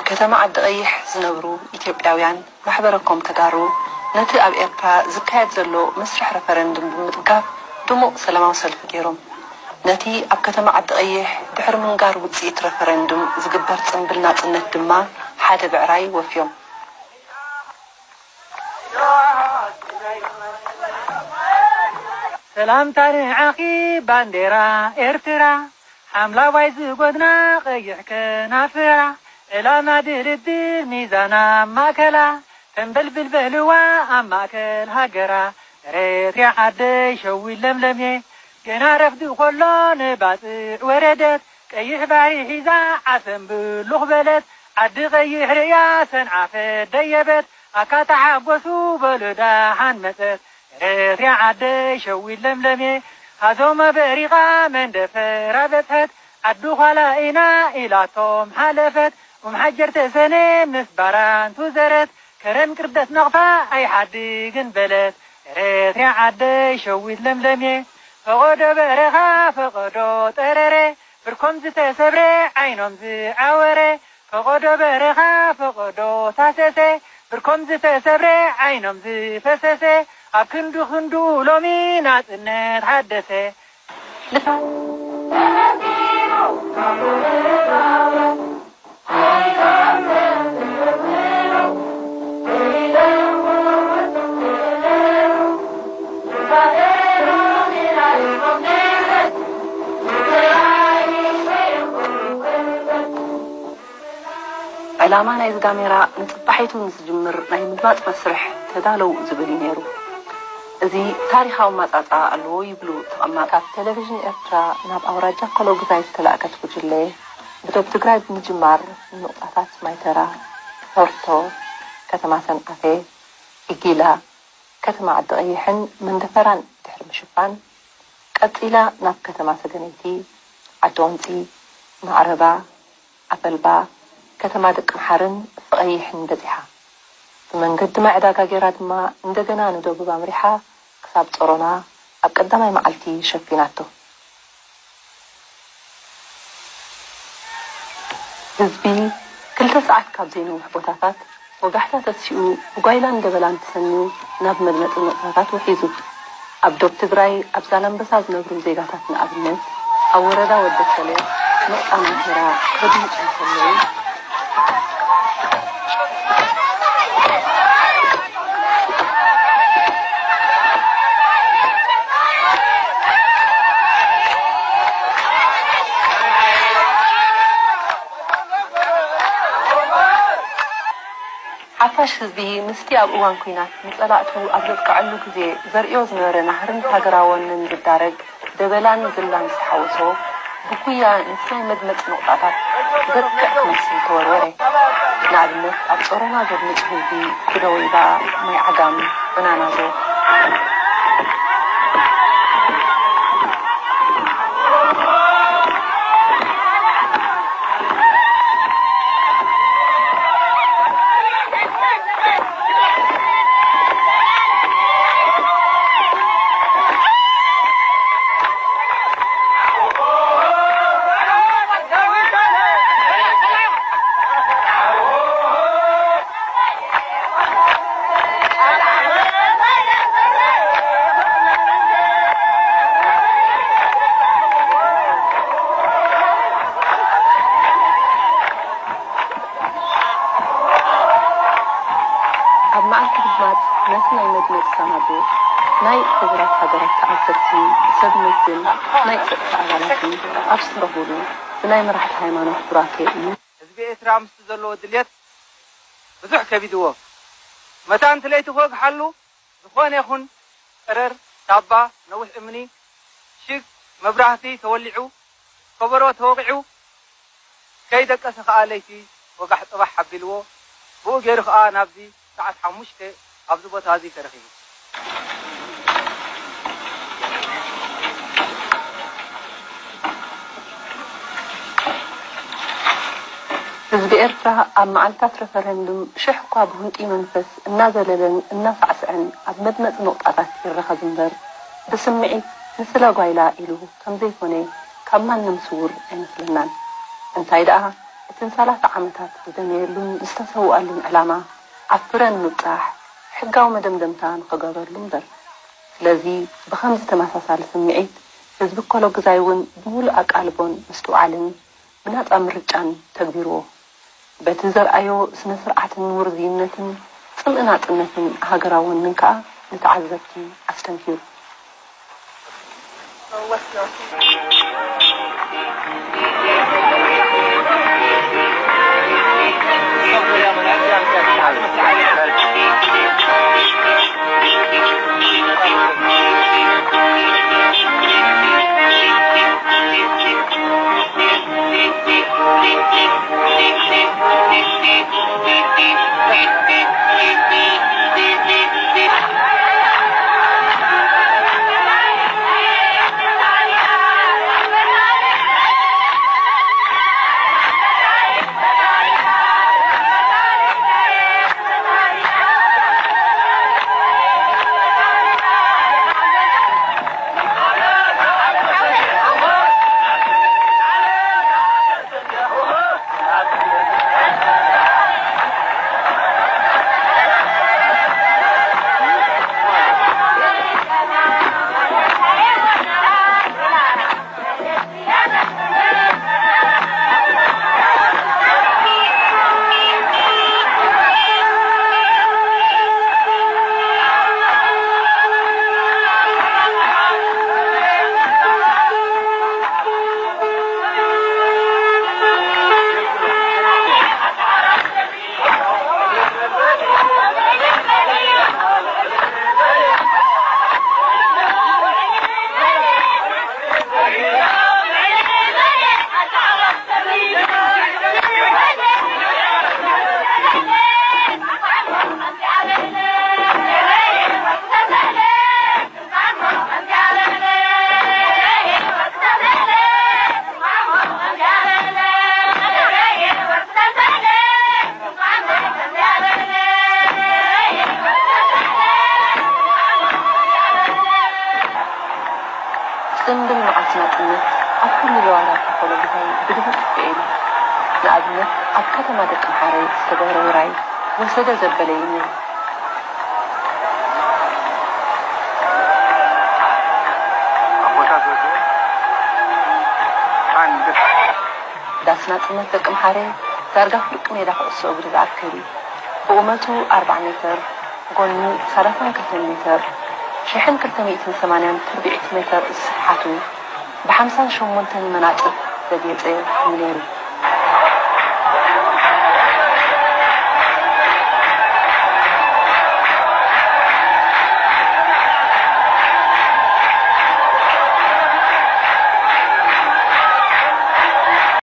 ከተማ ዓዲ ቀይሕ ዝነብሩ ኢትዮጵያውያን ማሕበረ ኮም ተጋሩ ነቲ ኣብ ኤርትራ ዝካየድ ዘሎ መስርሕ ረፈረንድም ብምድጋፍ ድሙቕ ሰላማዊ ሰልፊ ገይሮም። ነቲ ኣብ ከተማ ዓዲ ቀይሕ ድሕሪ ምንጋር ውጽኢት ረፈረንድም ዝግበር ጽምብል ናጽነት ድማ ሓደ ብዕራይ ወፍዮም። ሰላምታ ንዓኺ ባንዴራ ኤርትራ ሓምላዋይ ዝጎድና ቀይሕ ከናፍራ ዕላማ ድልድል ሚዛና ማእከላ ተንበልብል በልዋ ኣብ ማእከል ሃገራ ኤረትርያ ዓደይ ሸዊት ለምለምየ ገና ረፍዲ ኮሎ ንባጽዕ ወረደት ቀይሕ ባሕሪ ሒዛ ዓሰን ብሉኽ በለት ዓዲ ቀይሕ ርእያ ሰንዓፈት ደየበት ኣካ ተሓጎሱ በሉ ደሓን መጸት ኤረትርያ ዓደይ ሸዊት ለምለምየ ሃዞማ በሪቓ መንደፈራ በጽሐት ዓዲ ዃላ ኢና ኢላቶም ሓለፈት ኡም ሓጀር ተሰነ ምስ ባራንቱ ዘረት ከረን ቅርደት ናቕፋ ኣይሓድግን በለት ኤረትርያ ዓደይ ሸዊት ለምለምየ ፈቐዶ በረኻ ፈቐዶ ጠረረ ብርኮም ዝተሰብረ ዓይኖም ዝዓወረ ፈቐዶ በረኻ ፈቐዶ ታሰሰ ብርኮም ዝተሰብረ ዓይኖም ዝፈሰሰ ኣብ ክንዱ ክንዱ ሎሚ ናጽነት ሓደሰ። ዕላማ ናይዚ ጋሜራ ንጽባሒቱ ምስ ዝጅምር ናይ ምድማጽ መስርሕ ተዳለዉ ዝብል እዩ ነይሩ። እዚ ታሪኻዊ ኣማጻጽኣ ኣለዎ ይብሉ ተቐማጣ። ካብ ቴሌቪዥን ኤርትራ ናብ ኣውራጃ ኮሎጉዛይ ዝተላእከት ጉጅለ ብዶብ ትግራይ ብምጅማር ንንቑጣታት ማይተራ፣ ሆርቶ፣ ከተማ ሰንዓፈ፣ ኢጊላ፣ ከተማ ዓዲ ቀይሕን መንደፈራን ድሕሪ ምሽፋን፣ ቀጺላ ናብ ከተማ ሰገነይቲ፣ ዓዲ ወንጺ፣ ማዕረባ፣ ዓፈልባ፣ ከተማ ደቂ ምሓርን ፍቐይሕን በጺሓ። ብመንገዲ ማይ ዕዳጋ ገይራ ድማ እንደገና ንደቡብ ኣምሪሓ ክሳብ ጾሮና ኣብ ቀዳማይ መዓልቲ ሸፊናቶ። ህዝቢ ክልተ ሰዓት ካብ ዘይነውሕ ቦታታት ወጋሕታ ተሲኡ ብጓይላን ደበላን ተሰንዩ ናብ መድመጺ ነቑጣታት ውሒዙ። ኣብ ዶብ ትግራይ ኣብ ዛላምበሳ ዝነብሩ ዜጋታት ንኣብነት ኣብ ወረዳ ወደከለ ነቑጣ ማይተራ ከድምጹ እንከለዉ፣ ሓፋሽ ህዝቢ ምስቲ ኣብ እዋን ኲናት ንጸላእቱ ኣብ ዘጥቅዐሉ ግዜ ዘርእዮ ዝነበረ ናህርን ሃገራወንን ዝዳረግ ደበላን ዝላን ዝተሓወሶ ብጉያ ነቲ ናይ መድመጺ ነቑጣታት ዝበቅዕ ክመስል ተወርወረ። ንኣብነት ኣብ ጾሮና ዘድምጹ ህዝቢ ብደወይባ፣ ማይ ዓጋም፣ ዑናናዞ፣ ኣብ መዓልቲ ምድማጽ ነቲ ናይ መድመጺ ሳናዱቕ ናይ ሕቡራት ሃገራት ተዓዘብቲ፣ ሰብ መዝን ናይ ጸጥታ ኣባላትን ኣብ ዝተረኽቡሉ ብናይ መራሕቲ ሃይማኖት ቡራኬ እዩ። ህዝቢ ኤርትራ ምስቲ ዘለዎ ድልየት ብዙሕ ከቢድዎ፣ መታን እቲ ለይቲ ክወግሓሉ ዝኾነ ይኹን ጨረር፣ ሳባ፣ ነዊሕ እምኒ፣ ሽግ፣ መብራህቲ ተወሊዑ፣ ከበሮ ተወቒዑ፣ ከይደቀሰ ከኣ ለይቲ ወጋሕ ጽባሕ ኣቢልዎ፣ ብኡ ገይሩ ከኣ ናብዚ ሰዓት ሓሙሽተ ኣብዚ ቦታ እዚ ተረኺቡ። ህዝቢ ኤርትራ ኣብ መዓልታት ረፈረንዱም ሽሕ እኳ ብሁንጢ መንፈስ እናዘለለን እናሳዕስዐን ኣብ መድመጺ ኑቕጣታት ይረኸብ እምበር፣ ብስምዒት ንስለ ጓይላ ኢሉ ከም ዘይኮነ ካብ ማንም ስዉር ኣይመስለናን። እንታይ ደኣ፣ እተን ሰላሳ ዓመታት ዝደመየሉን ዝተሰውኣሉን ዕላማ ኣብ ፍረ ንምብጻሕ ሕጋዊ መደምደምታ ንኸገብረሉ እምበር። ስለዚ ብኸምዚ ተመሳሳሊ ስምዒት ህዝቢ ኮሎግዛይ እውን ብምሉእ ኣቃልቦን ምስትውዓልን ብናጻ ምርጫን ተግቢርዎ። በቲ ዘርኣዮ ስነ ስርዓትን ውርዝይነትን ጽምእ ናጽነትን ሃገራውንን ከኣ ንተዓዘብቲ ኣስተንኪሩ። ጽምብል መዓልቲ ናጽነት ኣብ ኩሉ ዞባታት ኮሎምቢታይ ብድሙቕ ይጽበ እዩ። ንኣብነት ኣብ ከተማ ደቂ ምሓረ ዝተገብረ ውራይ ወሰደ ዘበለ እዩ ነይሩ። ኣቦታት ወደ ታንድ ዳስ ናጽነት ደቂ ምሓረ ዳርጋ ፍርቂ ሜዳ ኩዕሶ እግሪ ዝኣክል፣ ብቑመቱ ኣርብዓ ሜተር፣ ጎኑ ሰላሳን ክልተን ሜተር፣ ሽሕን ክልተ ሚእትን ሰማንያን ትርብዒት ሜተር ዝስፍሓቱ፣ ብሓምሳን ሸሞንተን መናጽፍ ዘጌጸ እዩ ነይሩ።